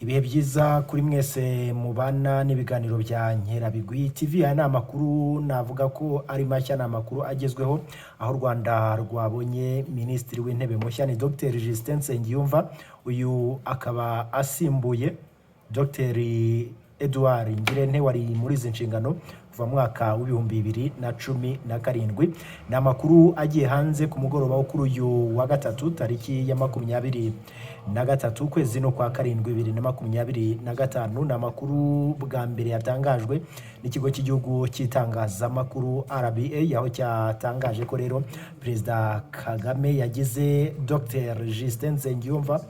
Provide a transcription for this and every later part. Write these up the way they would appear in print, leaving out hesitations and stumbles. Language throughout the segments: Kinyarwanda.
Ibihe byiza kuri mwese mubana n'ibiganiro bya Nkerabigwi TV. Aya ni amakuru navuga ko ari mashya, ni amakuru agezweho aho u Rwanda rwabonye Minisitiri w'Intebe mushya, ni Dr Justin Nsengiyumva. Uyu akaba asimbuye Dr Edouard Ngirente wari muri izi nshingano kuva mu mwaka w'2017. Ni amakuru agiye hanze ku mugoroba wo kuri uyu wa gatatu, tariki ya 23, ukwezi no kwa karindwi, 2025. Ni amakuru bwa mbere yatangajwe n'ikigo cy'igihugu cy'itangazamakuru RBA, aho cyatangaje ko rero Perezida Kagame yagize Dr Justin Nsengiyumva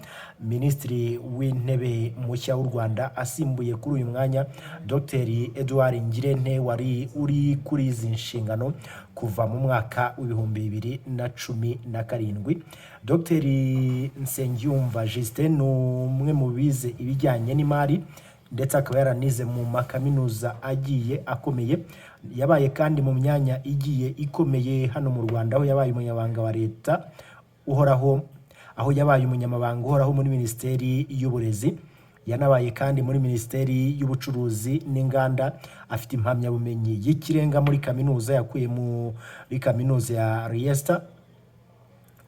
Minisitiri w'Intebe mushya w'u Rwanda, asimbuye kuri uyu mwanya Dr Edouard Ngirente wari uri kuri izi nshingano kuva mu mwaka w'2017. Dr Nsengiyumva Justin ni umwe mu bize ibijyanye n'imari, ndetse akaba yaranize mu makaminuza agiye akomeye. Yabaye kandi mu myanya igiye ikomeye hano mu Rwanda, aho yabaye umunyamabanga wa leta uhoraho, aho yabaye umunyamabanga uhoraho muri Minisiteri y'Uburezi. Yanabaye kandi muri Minisiteri y'Ubucuruzi n'Inganda. Afite impamyabumenyi y'ikirenga muri kaminuza yakuye muri kaminuza ya Leicester.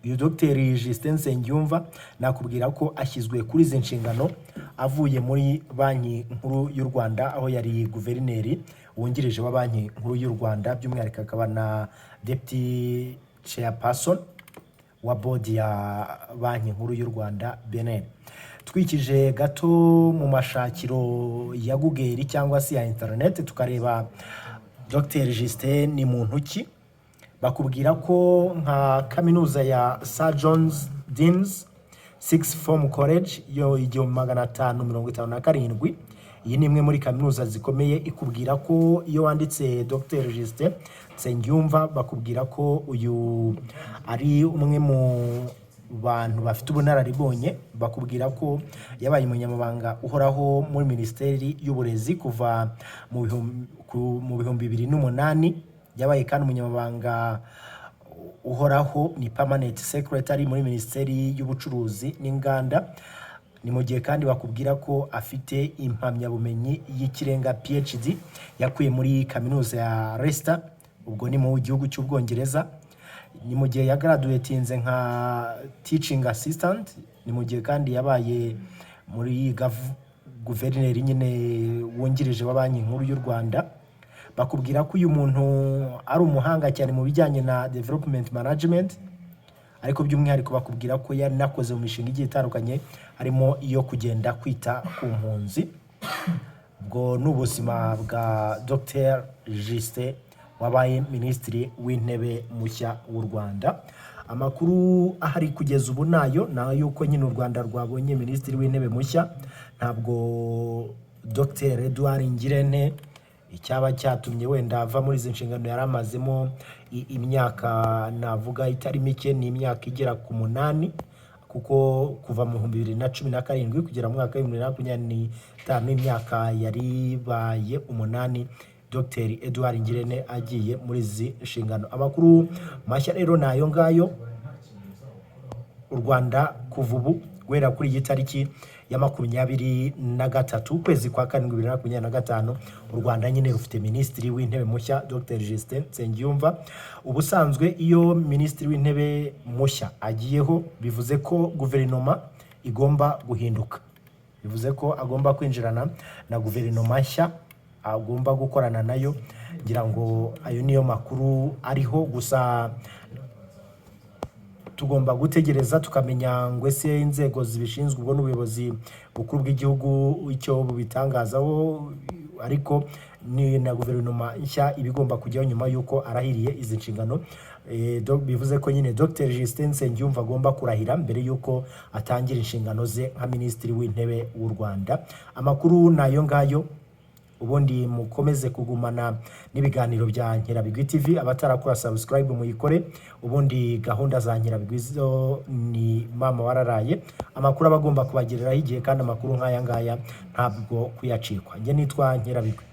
Uyu Dr Justin Nsengiyumva nakubwira ko ashyizwe kuri izi nshingano avuye muri Banki Nkuru y'u Rwanda, aho yari guverineri wungirije wa Banki Nkuru y'u Rwanda, by'umwihariko akaba na deputy chairperson wa board ya Banki Nkuru y'u Rwanda, BNR. Twikije gato mu mashakiro ya Google cyangwa se ya internet, tukareba Dr Justin ni muntu ki, bakubwira ko nka kaminuza ya Sir John's Deans Sixth Form College yo 1557, iyi ni imwe muri kaminuza zikomeye. Ikubwira ko iyo wanditse Dr Justin Nsengiyumva, bakubwira ko uyu ari umwe mu bantu bafite ubunararibonye. Bakubwira ko yabaye umunyamabanga uhoraho muri Minisiteri y'Uburezi kuva mu 2008. Yabaye kandi umunyamabanga uhoraho, ni permanent secretary, muri Minisiteri y'Ubucuruzi n'Inganda. Ni mu gihe kandi bakubwira ko afite impamyabumenyi y'ikirenga PhD yakuye muri kaminuza ya Leicester, ubwo ni mu gihugu cy'Ubwongereza. Ni mu gihe yagraduatinze nka teaching assistant. Ni mu gihe kandi yabaye muri guverineri nyine wungirije wa Banki Nkuru y'u Rwanda. Bakubwira ko uyu muntu ari umuhanga cyane mu bijyanye na development management, ariko by'umwihariko bakubwira ko yanakoze mu mishinga igiye itandukanye, harimo iyo kugenda kwita ku mpunzi. Ubwo ni ubuzima bwa Dr Justin wabaye Minisitiri w'Intebe mushya w'u Rwanda. Amakuru ahari kugeza ubu nayo ni ay'uko nyine u Rwanda rwabonye Minisitiri w'Intebe mushya. Ntabwo Dr Edouard Ngirente, icyaba cyatumye wenda ava muri izi nshingano yari amazemo imyaka navuga itari mike, ni imyaka igera ku 8, kuko kuva mu 2017 kugera mu mwaka w'2025, imyaka yari ibaye 8 Dr Edouard Ngirente agiye muri izi nshingano. Amakuru mashya rero ni ayo ngayo. U Rwanda kuva ubu, guhera kuri iyi tariki ya 23, ukwezi kwa karindwi, 2025, u Rwanda nyine rufite Minisitiri w'Intebe mushya, Dr Justin Nsengiyumva. Ubusanzwe iyo Minisitiri w'Intebe mushya agiyeho, bivuze ko guverinoma igomba guhinduka, bivuze ko agomba kwinjirana na guverinoma nshya agomba gukorana nayo. Ngira ngo ayo niyo makuru ariho, gusa tugomba gutegereza tukamenya ngo ese inzego zibishinzwe, ubwo n'ubuyobozi bukuru bw'igihugu, icyo bubitangazaho. Ariko ni na guverinoma nshya iba igomba kujyaho nyuma y'uko arahiriye izi nshingano. Bivuze ko nyine Dr Justin Nsengiyumva agomba kurahira mbere y'uko atangira inshingano ze nka Minisitiri w'Intebe w'u Rwanda. Amakuru ni ayo ngayo. Ubundi mukomeze kugumana n'ibiganiro bya Nkerabigwi TV. Abatarakora subscribe muyikore. Ubundi gahunda za Nkerabigwi zo ni mama wararaye, amakuru aba agomba kubagereraho igihe, kandi amakuru nk'aya ngaya ntabwo kuyacikwa. Njye nitwa Nkerabigwi.